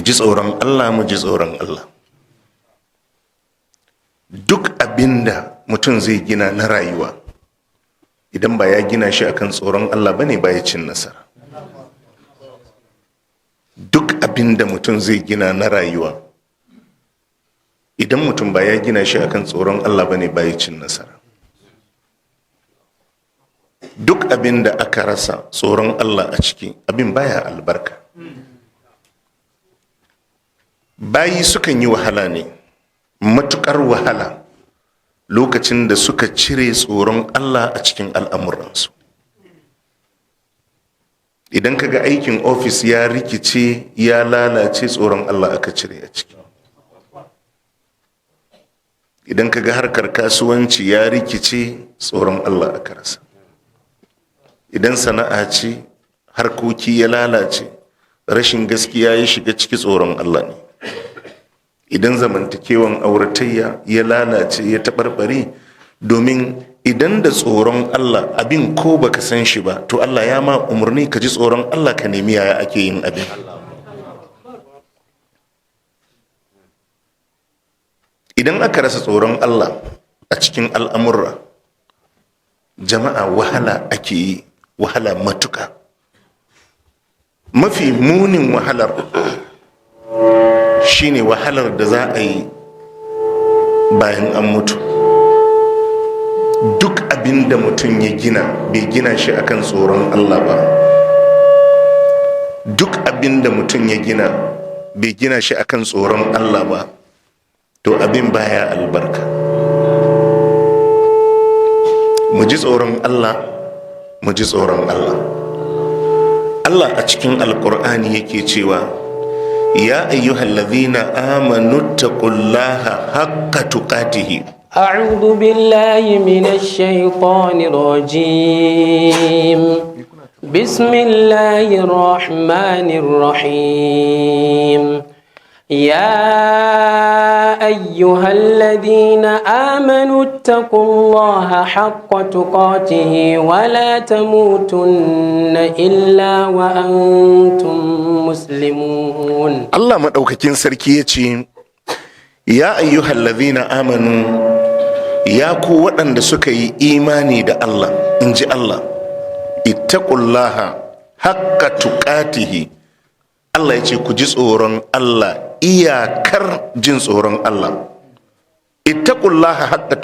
Mu ji tsoron Allah, mu ji tsoron Allah. Duk abinda mutum zai gina na rayuwa, idan ba ya gina shi akan tsoron Allah bane, ba ya cin nasara. Duk abinda mutum zai gina na rayuwa, idan mutum ba ya gina shi akan tsoron Allah bane, ba ya cin nasara. Duk abin da aka rasa tsoron Allah a ciki, abin baya albarka. Bayi sukan yi wahala ne, matukar wahala, lokacin da suka cire tsoron Allah a cikin al'amuransu. Idan kaga aikin ofis ya rikice, ya lalace, tsoron Allah aka cire a ciki. Idan kaga harkar kasuwanci ya rikice, tsoron Allah aka rasa. Idan sana'a ce, harkoki ya lalace, rashin gaskiya ya shiga ciki, tsoron Allah ne. Idan zamantakewan auratayya ya lalace, ya taɓarɓare, domin idan da tsoron Allah, abin ko baka san shi ba, to Allah ya ma umarni ka ji tsoron Allah, ka nemi yaya ake yin abin. Idan aka rasa tsoron Allah a cikin al'amurra, jama'a, wahala ake yi, wahala matuka. Mafi munin wahalar shine wahalar da za a yi bayan an mutu. Duk abin da mutum ya gina, bai gina shi akan tsoron Allah ba, duk abin da mutum ya gina, bai gina shi akan tsoron Allah ba, to abin baya albarka. Mu ji tsoron Allah, mu ji tsoron Allah. Allah a cikin Alkur'ani yake cewa: ya ayyuhallazina amanu taqullaha haqqa tuqatihi. أعوذ بالله من الشيطان الرجيم. بسم الله الرحمن الرحيم. يا أيها الذين آمنوا اتقوا الله حق تقاته ولا تموتن إلا وأنتم مسلمون. Allah maɗaukakin sarki ya ce: ya ayyuhallazina amanu, ya ku waɗanda suka yi imani da Allah, in ji Allah, ittaqullaha haqqa tuqatihi. Allah ya ce ku ji tsoron Allah iyakar jin tsoron Allah. Ittaqullaha haqqa.